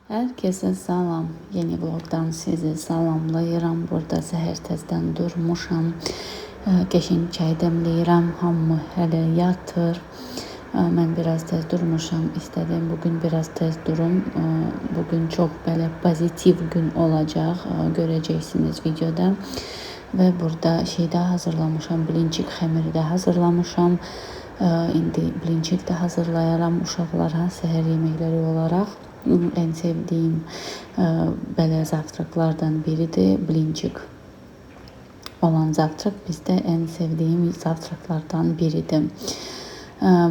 Herkese salam. Yeni vlogdan sizi salamlayıram. Burada səhər təzdən durmuşam. Qəşəng çay demləyirəm. Hamı hələ yatır. Mən biraz tez durmuşam. İstədim bugün biraz tez durum. Bugün çox belə pozitiv gün olacaq. Görəcəksiniz videoda. Və burada şey də hazırlamışam. Blinçik xəmiri də hazırlamışam. İndi blinçik də hazırlayaram uşaqlara səhər yeməkləri olaraq. En sevdiğim belə zavtraklardan biridir blinçik. Olan zavtrak bizdə en sevdiğim zavtraklardan biridir.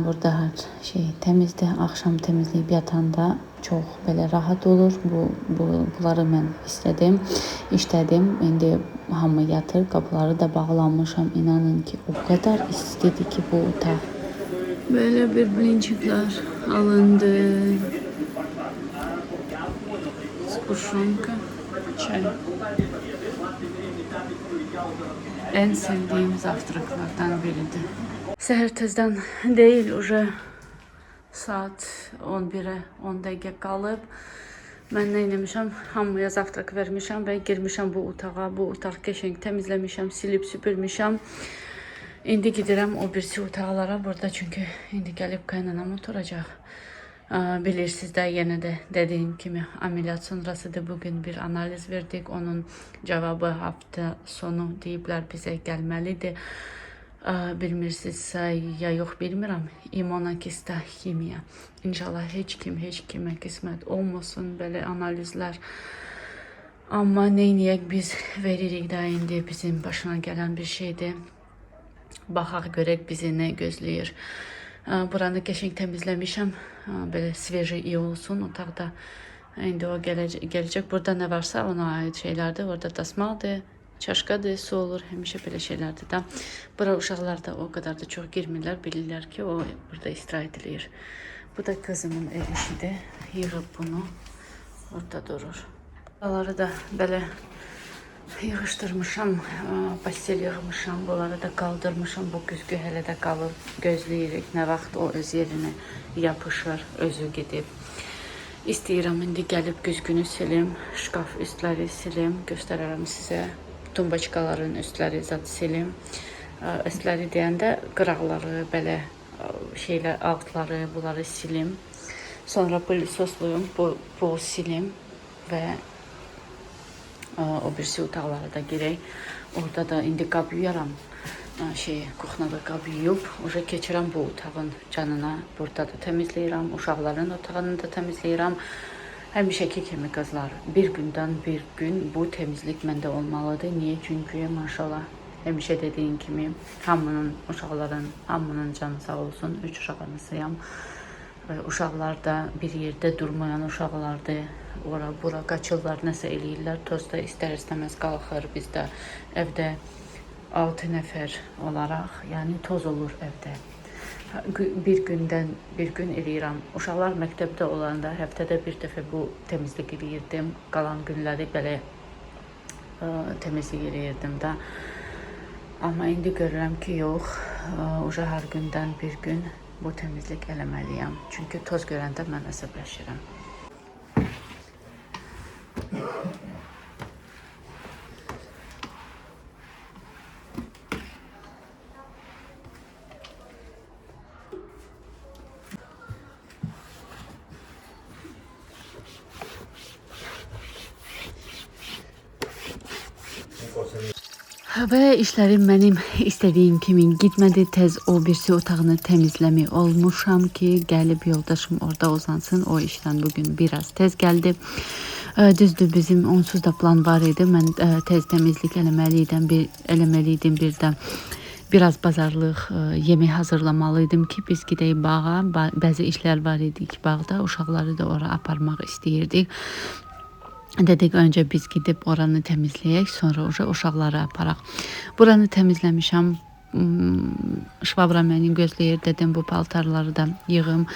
Burada hər şey təmizdir. Axşam təmizləyib yatanda çox belə rahat olur. Bunları mən istədim, işlədim. İndi hamı yatır, qapıları da bağlamışam. İnanın ki, o qədər istidir ki bu otaq. Belə bir blinçiklər alındı. Sguşunka, çay. En sevdiğim zavtraklardan biridir. Səhər tezdən deyil, уже saat 11-ə 10 dəqiqə qalıb. Mən nə etmişəm? Hamıya zavtrak vermişəm və girmişəm bu otağa. Bu otaq qəşəng təmizləmişəm, silib süpürmüşəm. İndi gedirəm o birisi otaqlara burada çünki indi gəlib qaynanam oturacaq. Bilirsiniz də yenə də dediyim kimi əməliyyat sonrasıdır. Bugün bir analiz verdik. Onun cavabı hafta sonu deyiblər bizə gəlməlidir. Bilmirsinizsə ya yox bilmirəm. İmmunokistokimiya. İnşallah heç kim heç kimə qismət olmasın belə analizlər. Amma neyniyək biz veririk də indi bizim başına gələn bir şeydir. Baxaq görək bizi nə gözləyir. Buranı qəşəng təmizləmişəm. Belə sveji iyi olsun otaqda. İndi o gələcək. Burada nə varsa ona aid şeylərdir. Orada dasmaldır, çaşkadır, su olur. Həmişə belə şeylərdir də. Bura uşaqlar da o qədər də çox girmirlər. Bilirlər ki, o burada istirahət eləyir. Bu da qızımın ev işidir. Yığıb bunu. Orada durur. Buraları da belə yığışdırmışam, pastel yığmışam, bunları da qaldırmışam. Bu güzgü hələ də qalır. Gözləyirik nə vaxt o öz yerinə yapışır, özü gedib. İstəyirəm indi gəlib güzgünü silim, şkaf üstləri silim, göstərərəm sizə. Tumbaçkaların üstləri zad silim. Üstləri deyəndə qıraqları, belə şeylər, altları, bunları silim. Sonra pılesoslayım, bu silim və o birisi otaqlara da girək. Orada da indi qab yuyaram. Şey, kuxnada qab yuyub, уже keçirəm bu otağın canına. Burada da təmizləyirəm, uşaqların otağını da təmizləyirəm. Həmişəki kimi qızlar, bir gündən bir gün bu təmizlik məndə olmalıdır. Niyə? Çünki maşallah həmişə dediyim kimi hamının, uşaqların, hamının canı sağ olsun. 3 uşaq anasıyam. Uşaqlar da bir yerdə durmayan uşaqlardır. Ora bura qaçırlar, nəsə eləyirlər. Toz da istər-istəməz qalxır. Biz də evdə 6 nəfər olaraq, yəni toz olur evdə. Bir gündən bir gün eləyirəm. Uşaqlar məktəbdə olanda həftədə bir dəfə bu təmizlik eləyirdim. Qalan günləri belə təmizlik eləyirdim də. Amma indi görürəm ki, yox, уже hər gündən bir gün bu təmizlik eləməliyəm. Çünki toz görəndə mən əsəbləşirəm. Və işlərim mənim istədiyim kimi gitmədi. Tez o birisi otağını təmizləmək olmuşam ki, gəlib yoldaşım orada uzansın. O işdən bugün biraz tez gəldi. Düzdür, bizim onsuz da plan var idi. Mən tez təmizlik eləməli idim, bir də biraz bazarlıq, yemək hazırlamalıydım ki, biz gedək bağa. Bəzi işlər var idi ki, bağda uşaqları da ora aparmaq istəyirdik. Dedik öncə biz gedib oranı təmizləyək, sonra уже uşaqları aparaq. Buranı təmizləmişəm. Şvabra məni gözləyir, dedim bu paltarları da yığım.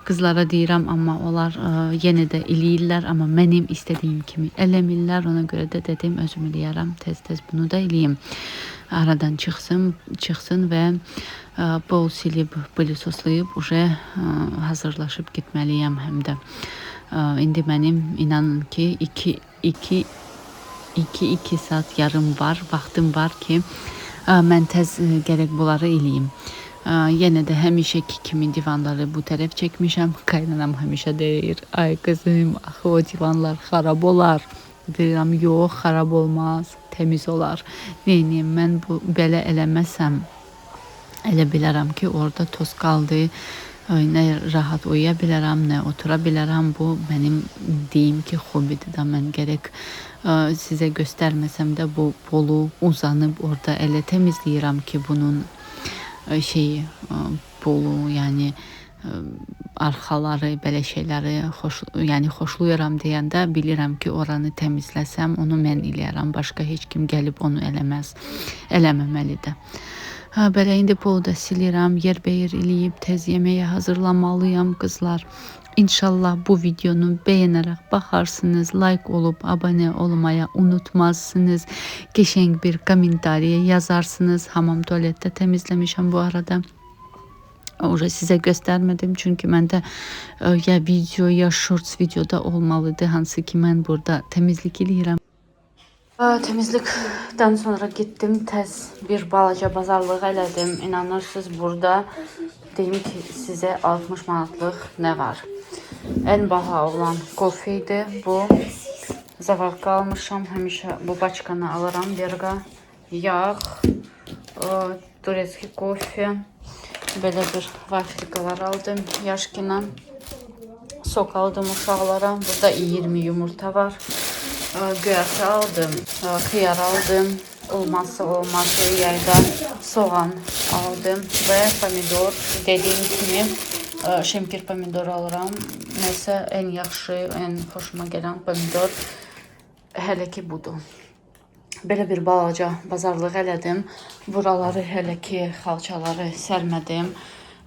Qızlara deyirəm, amma onlar yenə də eləyirlər, amma mənim istədiyim kimi eləmirlər. Ona görə də dedim özüm eləyərəm, tez-tez bunu da eləyim. Aradan çıxsın və bol silib, pılesoslayıb уже hazırlaşıb getməliyəm həm də. İndi mənim inanın ki 2 saat yarım var, vaxtım var ki mən tez gərək bunları eləyim. Yenə də həmişəki kimi divanları bu tərəf çəkmişəm. Qaynanam həmişə deyir, ay qızım, axı o divanlar xarab olar. Deyirəm, yox, xarab olmaz, təmiz olar. Neyniyim, mən bu belə eləməsəm, elə bilərəm ki, orada toz qaldı. Nə rahat uyuya bilərəm, nə otura bilərəm. Bu mənim deyim ki, hobidir də. Mən gərək sizə göstərməsəm də bu polu uzanıb orada elə təmizləyirəm ki, bunun şeyi, polu, yəni arxaları, belə şeyləri yəni xoşlayıram deyəndə bilirəm ki, oranı təmizləsəm, onu mən eləyərəm. Başqa heç kim gəlib onu eləməz, eləməməli də. Ha, belə indi polu da silirəm, yerbəyər eləyib tez yeməyə hazırlamalıyam qızlar. İnşallah bu videonu bəyənərək baxarsınız, like olub abunə olmaya unutmazsınız. Qəşəng bir kommentariya yazarsınız. Hamam tualetdə təmizləmişəm bu arada. Orada sizə göstərmədim çünki məndə ya video ya shorts videoda olmalıdır, hansı ki mən burada təmizlik eləyirəm. Temizlikdən sonra gittim tez bir balaca bazarlıq elədim. İnanırsınız burada deyim ki sizə 60 manatlıq nə var. Ən baha olan kofe idi bu. Zavarka almışam. Həmişə bu paçkanı alıram. Verga, yağ, turetski kofe. Belə bir vaflikalar aldım Yaşkina. Sok aldım uşaqlara. Burada 20 yumurta var. Göyərti aldım, xiyar aldım. Olmazsa olmazı yayda soğan aldım və pomidor. Dediyim kimi şemkir pomidor alıram. Nəsə ən yaxşı, ən xoşuma gələn pomidor hələ ki budur. Belə bir balaca bazarlıq elədim. Buraları hələ ki xalçaları sərmədim.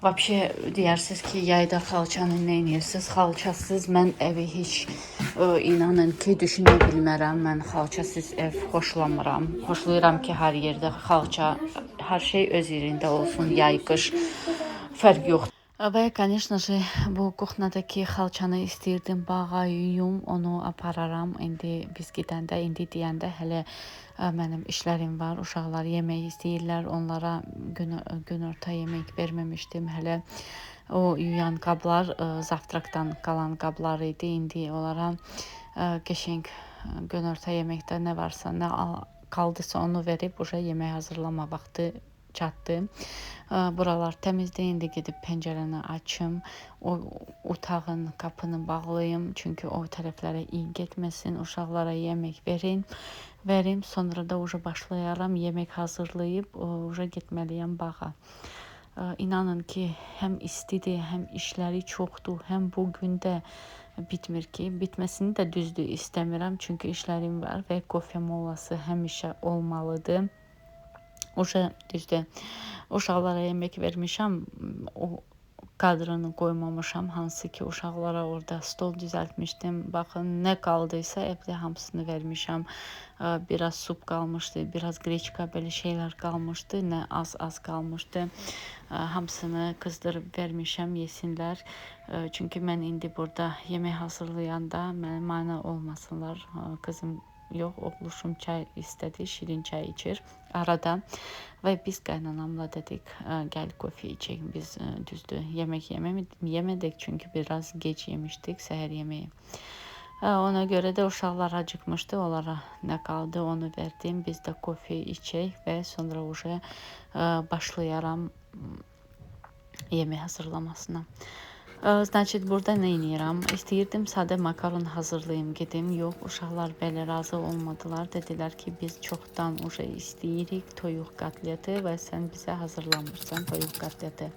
Vəbşə deyərsiniz ki, yayda xalçanı nə edirsiniz? Xalçasız mən evi heç inanın ki, düşünə bilmərəm. Mən xalçasız ev xoşlamıram. Xoşlayıram ki, hər yerdə xalça, hər şey öz yerində olsun, yay, qış fərq yoxdur. Və конечно же, bu kuxnadakı xalçanı istəyirdim bağa yuyum, onu apararam. İndi biz gedəndə, indi deyəndə hələ mənim işlərim var. Uşaqlar yemək istəyirlər. Onlara günorta yemək verməmişdim. Hələ o yuyan qablar zavtrakdan qalan qablar idi. İndi onlara qəşəng günorta yeməkdə nə varsa, nə qaldısa onu verib uşa yemək hazırlama vaxtı çatdı. Buralar təmizdir. İndi gedib pəncərəni açım. O otağın qapını bağlayım. Çünki o tərəflərə iyi getməsin. Uşaqlara yemək verin. Verim. Sonra da uca başlayaram yemək hazırlayıb uca getməliyəm bağa. İnanın ki, həm istidir, həm işləri çoxdur, həm bu gün də bitmir ki. Bitməsini də düzdür istəmirəm, çünki işlərim var və kofe molası həmişə olmalıdır. Uşa düzdür, uşaqlara yemək vermişəm, o kadrını qoymamışam, hansı ki uşaqlara orada stol düzəltmişdim. Baxın, nə qaldıysa evdə hamısını vermişəm. Biraz sup qalmışdı, biraz qreçka belə şeylər qalmışdı, nə az-az qalmışdı. Hamısını qızdırıb vermişəm, yesinlər. Çünki mən indi burada yemək hazırlayanda mənə mane olmasınlar. Qızım yox, oğluşum çay istədi, şirin çay içir arada. Və biz qaynanamla dedik, gəl kofe içək. Biz düzdür, yemək yemədik, çünki biraz gec yemişdik səhər yeməyi. Ona görə də uşaqlar acıqmışdı, onlara nə qaldı onu verdim. Biz də kofe içək və sonra uşa başlayaram yemək hazırlamasına. Значит, burada nə edirəm? İstəyirdim sadə makaron hazırlayım gedim. Yox, uşaqlar belə razı olmadılar. Dedilər ki, biz çoxdan uşa istəyirik toyuq kotleti və sən bizə hazırlamırsan toyuq kotleti.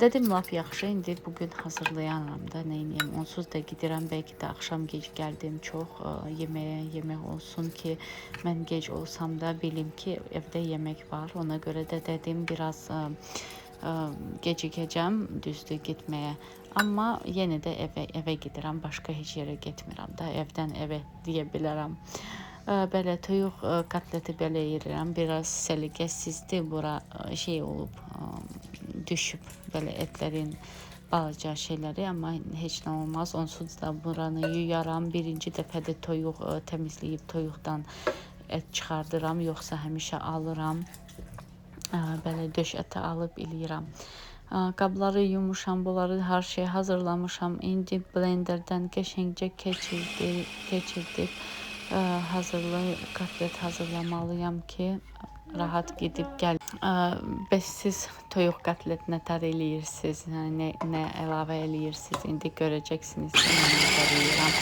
Dedim, lap yaxşı, indi bugün hazırlayanam da, nə edeyim. Onsuz da gedirəm, bəlkə də axşam gec gəldim çox yeməyə, yemək olsun ki, mən gec olsam da bilim ki, evdə yemək var. Ona görə də dedim, biraz gecikəcəm, düzdür getməyə. Amma yenə də evə gedirəm, başqa heç yerə getmirəm də, evdən evə deyə bilərəm. Belə toyuq kotleti belə yeyirəm, biraz səliqəsizdir, bura şey olub, düşüb belə etlərin Balaca şeyləri, amma heç nə olmaz. Onsuz da buranı yuyaram. Birinci dəfə də toyuq təmizləyib toyuqdan et çıxardıram, yoxsa həmişə alıram. Belə döş əti alıb eləyirəm. Qabları yumuşam, bunları hər şey hazırlamışam. İndi blenderdən qəşəngcə keçirdib hazırlı kotlet hazırlamalıyam ki, rahat gedib gəl. Bəs siz toyuq kotlet nətər eləyirsiniz? Nə əlavə eləyirsiniz? İndi görəcəksiniz ki, mən nətər eləyirəm.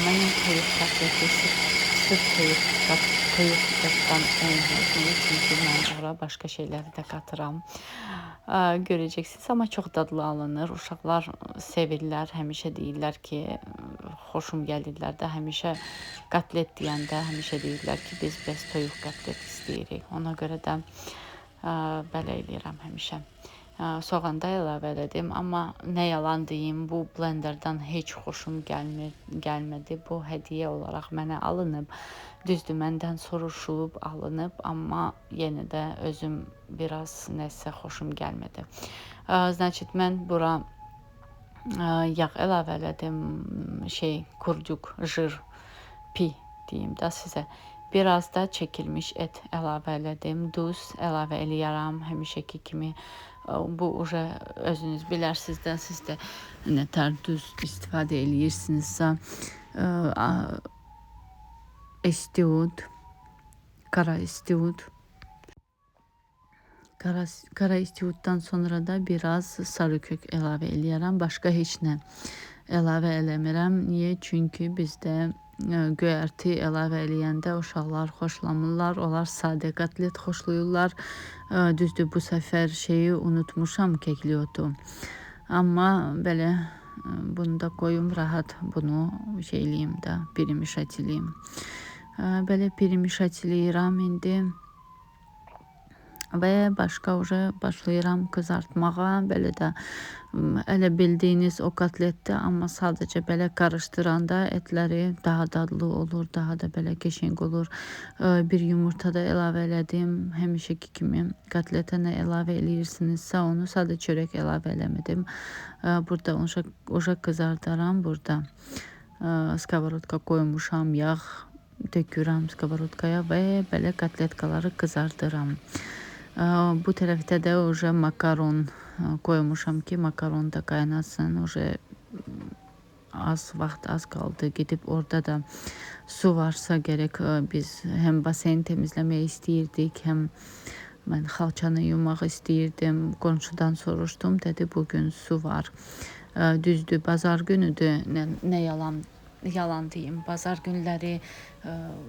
Mənim toyuq kotleti sırf toyuq ətdən olmur. Niyə? Çünki mən ora başqa şeyləri də qatıram. Görəcəksiniz, amma çox dadlı alınır. Uşaqlar sevirlər, həmişə deyirlər ki, xoşum gəlirlər də, həmişə kotlet deyəndə həmişə deyirlər ki, biz bəs toyuq kotlet istəyirik. Ona görə də belə eləyirəm həmişə. Soğan da əlavə elədim, amma nə yalan deyim, bu blenderdən heç xoşum gəlmədi. Bu hədiyyə olaraq mənə alınıb. Düzdür, məndən soruşulub alınıb, amma yenə də özüm biraz nəsə xoşum gəlmədi. Значит, mən bura yağ əlavə elədim, kurduk, jir, pi deyim də sizə. Biraz da çəkilmiş et əlavə elədim, duz əlavə eləyərəm həmişəki kimi. Bu уже özünüz bilərsiniz də, siz də nətər duz istifadə eləyirsinizsə, istiot, qara istiot. Qara istiotdan sonra da biraz sarı kök əlavə eləyərəm. Başqa heç nə əlavə eləmirəm. Niyə? Çünki bizdə göyərti əlavə eləyəndə uşaqlar xoşlamırlar. Onlar sadə kotlet xoşlayırlar. Düzdür, bu səfər şeyi unutmuşam, kekliotu. Amma belə bunu da qoyum, rahat bunu şey eləyim də, перемешать eləyim. Belə перемешать eləyirəm indi. Və başqa уже başlayıram qızartmağa. Belə də elə bildiyiniz o kotletdir, amma sadəcə belə qarışdıranda etləri daha dadlı olur, daha da belə qəşəng olur. Bir yumurta da əlavə elədim. Həmişəki kimi kotletə nə əlavə eləyirsinizsə onu, sadə çörək əlavə eləmədim. Burada uşaq qızardaram. Burada skовородka qoymuşam, yağ tökürəm skовородkaya və belə kotletkaları qızardıram. Bu tərəfdə də уже makaron qoymuşam ki, makaron da qaynasın. Уже az vaxt az qaldı. Gedib orada da su varsa gərək biz həm baseyn təmizləmək istəyirdik, həm mən xalçanı yumaq istəyirdim. Qonşudan soruşdum, dedi bugün su var. Düzdür, bazar günüdür. Nə yalan deyim, bazar günləri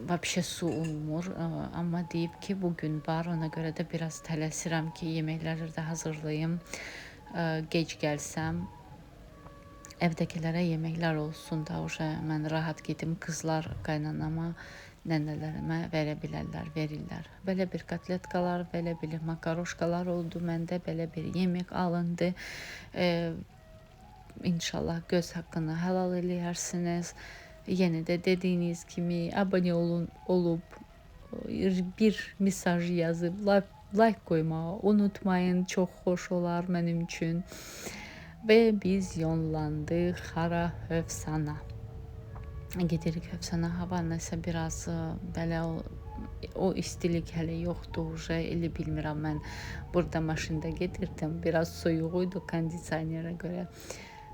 vəbşə su olmur. Amma deyib ki, bugün var. Ona görə də biraz tələsirəm ki, yeməkləri də hazırlayım. Gec gəlsəm, evdəkilərə yeməklər olsun da, uşa mən rahat gedim. Qızlar qaynanama, nənələrimə verə bilərlər, verirlər. Belə bir kotletkalar, belə bir makaroşkalar oldu məndə, belə bir yemək alındı. İnşallah göz haqqını halal eləyərsiniz. Yenə də dediyiniz kimi abunə olub bir mesaj yazıb like qoymağı unutmayın. Çox xoş olar mənim üçün. Və biz yollandıq hara? Hövsana. Gedirik Hövsana. Hava nəsə biraz belə o istilik hələ yoxdur. Уже elə bilmirəm, mən burada maşında gedirdim. Biraz soyuq idi kondisionerə görə.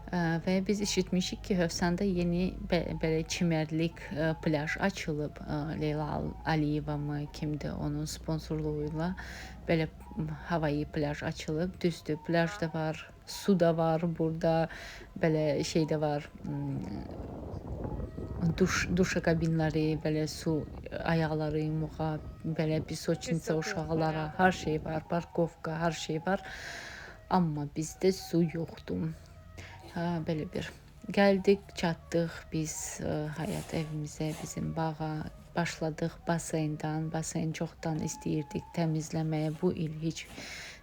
Və biz eşitmişik ki, Hövsanda yeni belə çimərlik plaj açılıb. Leyla Aliyeva mı kimdir onun sponsorluğuyla belə havayı plaj açılıb. Düzdür, plaj da var, su da var burada, belə şey də var, duşa kabinləri, belə su ayaqları yumuğa, belə pisoçnitsa uşaqlara, hər şey var, parkovka, hər şey var. Amma bizdə su yoxdur. Belə bir gəldik, çatdıq biz həyat evimizə, bizim bağa. Başladıq baseyndan. Baseyn çoxdan istəyirdik təmizləməyə. Bu il heç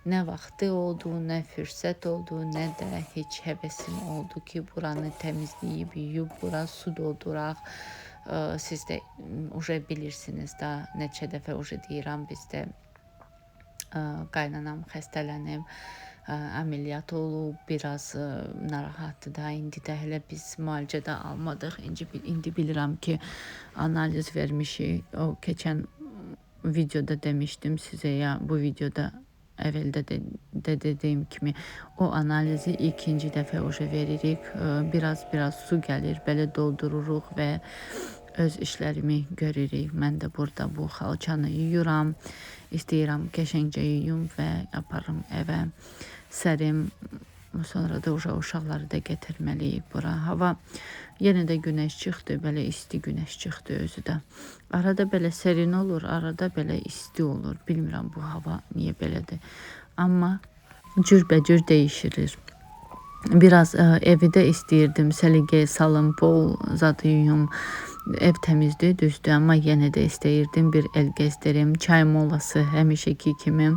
nə vaxtı oldu, nə fürsət oldu, nə də heç həvəsim oldu ki, buranı təmizləyib, yuyub, bura su dolduraq. Siz də уже bilirsiniz da, neçə dəfə уже deyirəm, bizdə qaynanam xəstələnib. Əməliyyat olub, biraz narahatdır da. İndi də hələ biz müalicə də almadıq. İndi bilirəm ki, analiz vermişik. O keçən videoda demişdim sizə ya bu videoda əvvəldə də dediyim kimi o analizi ikinci dəfə uje veririk. Biraz-biraz su gəlir, belə doldururuq və öz işlərimi görürük. Mən də burada bu xalçanı yuyuram. İstəyirəm qəşəngcə yuyum və aparım evə. Sərim. Sonra da uje uşaqları da gətirməliyik bura. Hava yenə də günəş çıxdı, belə isti günəş çıxdı özü də. Arada belə serin olur, arada belə isti olur. Bilmirəm bu hava niyə belədir. Amma cürbəcür dəyişilir. Biraz evi də istəyirdim, səliqəyə salım, pol zadı yuyum. Ev təmizdir, düzdür, amma yenə də istəyirdim bir el gəzdirim. Çay molası həmişəki kimi.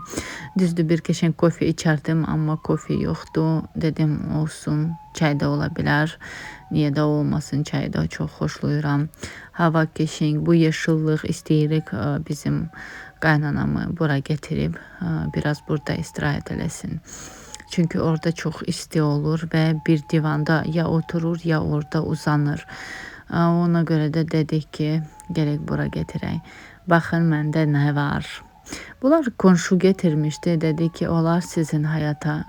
Düzdür, bir qəşəng kofe içərdim, amma kofe yoxdur. Dedim olsun, çay da ola bilər. Niyə də olmasın, çayı da çox xoşlayıram. Hava qəşəng, bu yeşillıq istəyirik bizim qaynanamı bura gətirib biraz burada istirahət eləsin. Çünki orada çox isti olur və bir divanda ya oturur, ya orada uzanır. Ona görə də dedik ki, gələk bura gətirək. Baxın məndə nə var. Bunlar qonşu getirmişdi. Dedi ki, onlar sizin həyata,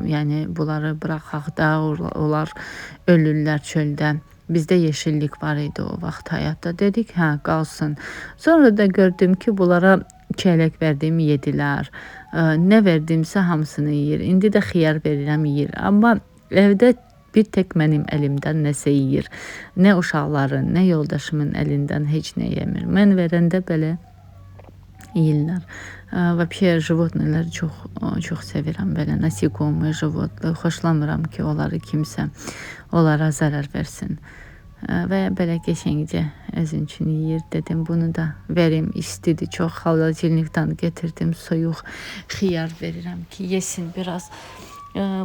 yəni bunları buraxaq da, onlar ölürlər çöldə. Bizdə yeşillik var idi o vaxt həyatda. Dedik, hə, qalsın. Sonra da gördüm ki, bunlara çələk verdim, yedilər. Nə verdimsə hamısını yeyir. İndi də xiyar verirəm, yeyir. Amma evdə bir tək mənim əlimdən nəsə yeyir. Nə uşaqların, nə yoldaşımın əlindən heç nə yemir. Mən verəndə belə yeyirlər. Вообще животныйları çox çox sevirəm belə насекомые, животные. Xoşlamıram ki, onları kimsə onlara zərər versin. Və belə qəşəngcə özüm üçün yeyir. Dedim bunu da verim. İstidir çox. Xalacilikdən getirdim. Soyuq xiyar verirəm ki, yesin biraz.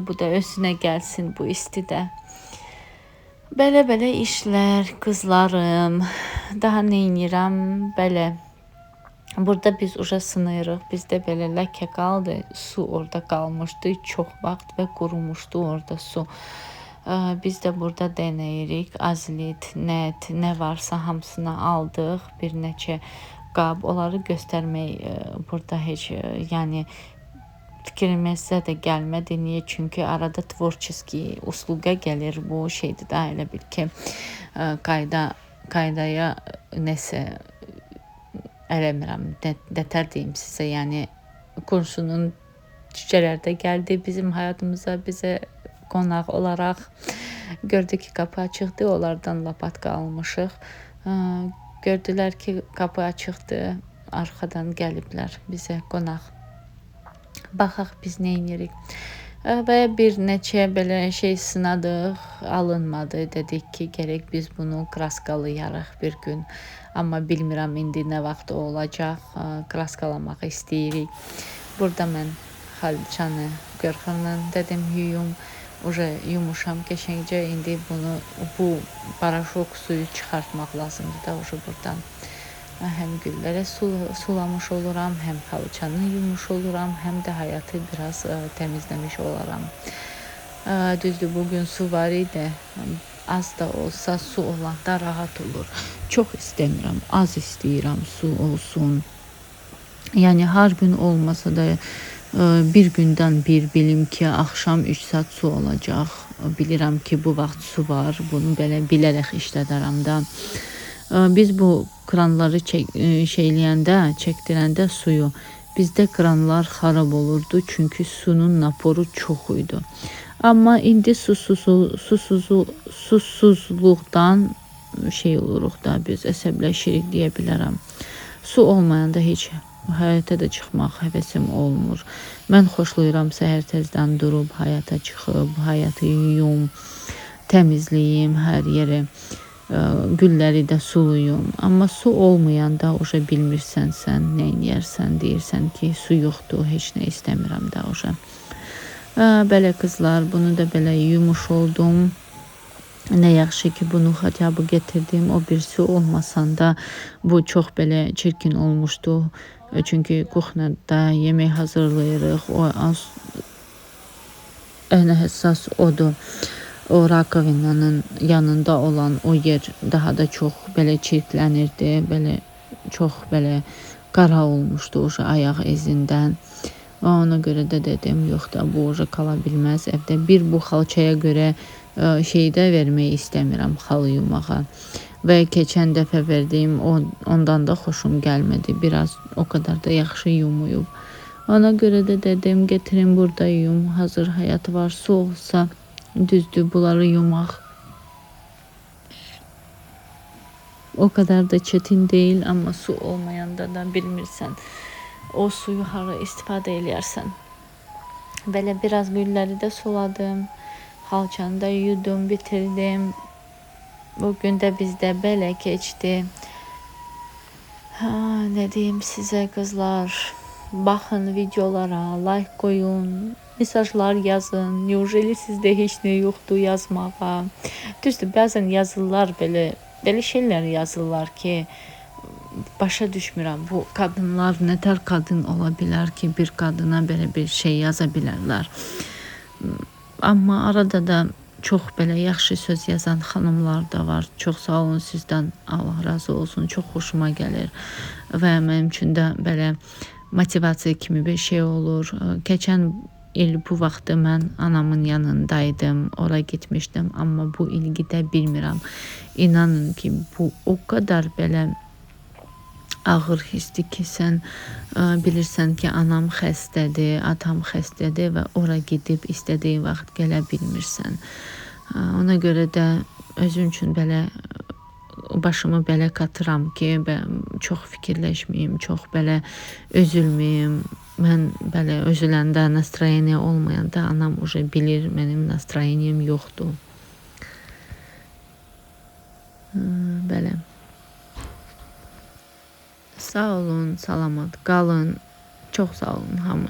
Bu da özünə gəlsin bu istidə. Belə-belə işlər qızlarım. Daha nə edirəm? Belə. Burada biz uje sınayırıq. Bizdə belə ləkə qaldı. Su orada qalmışdı çox vaxt və qurumuşdu orada su. Biz də burada deneyirik. Azlit, net, nə varsa hamısını aldıq. Bir neçə qab. Onları göstərmək burada heç yəni fikrimizə də gəlmədi. Niyə? Çünki arada tvorçeski usluqa gəlir. Bu şeydir də elə bil ki, qaydaya nəsə eləmirəm. Nətər deyim sizə, yəni qonşunun cücələr də gəldi bizim həyatımıza, bizə qonaq olaraq. Gördük ki, qapı açıqdır, onlardan lapatka almışıq. Gördülər ki, qapı açıqdır, arxadan gəliblər bizə qonaq. Baxaq biz nə edirik. Və bir neçə belə şey sınadıq, alınmadı. Dedik ki, gərək biz bunu kraskalayarıq bir gün. Amma bilmirəm indi nə vaxt o olacaq. Kraskalamaq istəyirik. Burada mən xalçanı görxanla dedim yuyum. Uje yumuşam qəşəngcə. İndi bunu bu paraşok suyu çıxartmaq lazımdır da uje buradan. Həm güllərə sulamış oluram, həm xalçanı yumuş oluram, həm də həyatı biraz təmizləmiş olaram. Düzdür, bugün su var idi. Az da olsa su olanda rahat olur. Çox istəmirəm, az istəyirəm su olsun. Yəni hər gün olmasa da bir gündən bir bilim ki, axşam 3 saat su olacaq. Bilirəm ki, bu vaxt su var. Bunu belə bilərək işlədərəm də. Biz bu kranları çəkdirəndə suyu, bizdə kranlar xarab olurdu, çünki sunun naporu çox idi. Amma indi susuzluqdan şey oluruq da, biz əsəbləşirik deyə bilərəm. Su olmayanda heç həyata da çıxmaq həvəsim olmur. Mən xoşlayıram səhər tezdən durub həyata çıxıb, həyatı yuyum, təmizləyim hər yeri, gülləri də suluyum. Amma su olmayanda uje bilmirsən sən nə eləyərsən, deyirsən ki, su yoxdur, heç nə istəmirəm də uje. Belə qızlar, bunu da belə yumuş oldum. Nə yaxşı ki, bunu xatabı getirdim. O birisi olmasan da bu çox belə çirkin olmuşdu. Çünki kuxnyada yemək hazırlayırıq. O az Ən həssas odur. O rakovinanın yanında olan o yer daha da çox belə çirklənirdi, belə çox belə qara olmuşdu o ayaq izindən. Ona görə də dedim, yox da bu oje qala bilməz evdə. Bir bu xalçaya görə şeydə vermək istəmirəm xalı yumağa. Və keçən dəfə verdiyim ondan da xoşum gəlmədi. Biraz o qədər də yaxşı yumuyub. Ona görə də dedim, getirin burada yuyum. Hazır həyat var, su olsa düzdür bunları yumaq o kadar da çetin değil ama su olmayanda da bilmirsən o suyu hara istifadə eləyərsən. Belə biraz gülləri də suladım. Xalçanı da yudum, bitirdim. Bugün də bizdə belə keçdi. Ha, nə deyim sizə qızlar? Baxın videolara, like qoyun, mesajlar yazın. Neujeli sizdə heç nə yoxdur yazmağa? Düzdür, bəzən yazırlar belə şeylər yazırlar ki, başa düşmürəm. Bu qadınlar nətər qadın ola bilər ki, bir qadına belə bir şey yaza bilərlər. Amma arada da çox belə yaxşı söz yazan xanımlar da var. Çox sağ olun sizdən. Allah razı olsun. Çox xoşuma gəlir və mənim üçün də belə motivasiya kimi bir şey olur. Keçən il bu vaxtı mən anamın yanındaydım. Ora getmişdim, amma bu il gedə bilmirəm. İnanın ki, bu o qədər belə ağır hissdir ki, sən bilirsən ki, anam xəstədir, atam xəstədir və ora gedib istədiyin vaxt gələ bilmirsən. Ona görə də özüm üçün belə başımı belə qatıram ki, çox fikirləşməyim, çox belə üzülməyim. Mən belə üzüləndə, nastroyeniya olmayanda anam уже bilir mənim nastroyeniyam yoxdur. Belə. Sağ olun, salamat qalın. Çox sağ olun hamıya.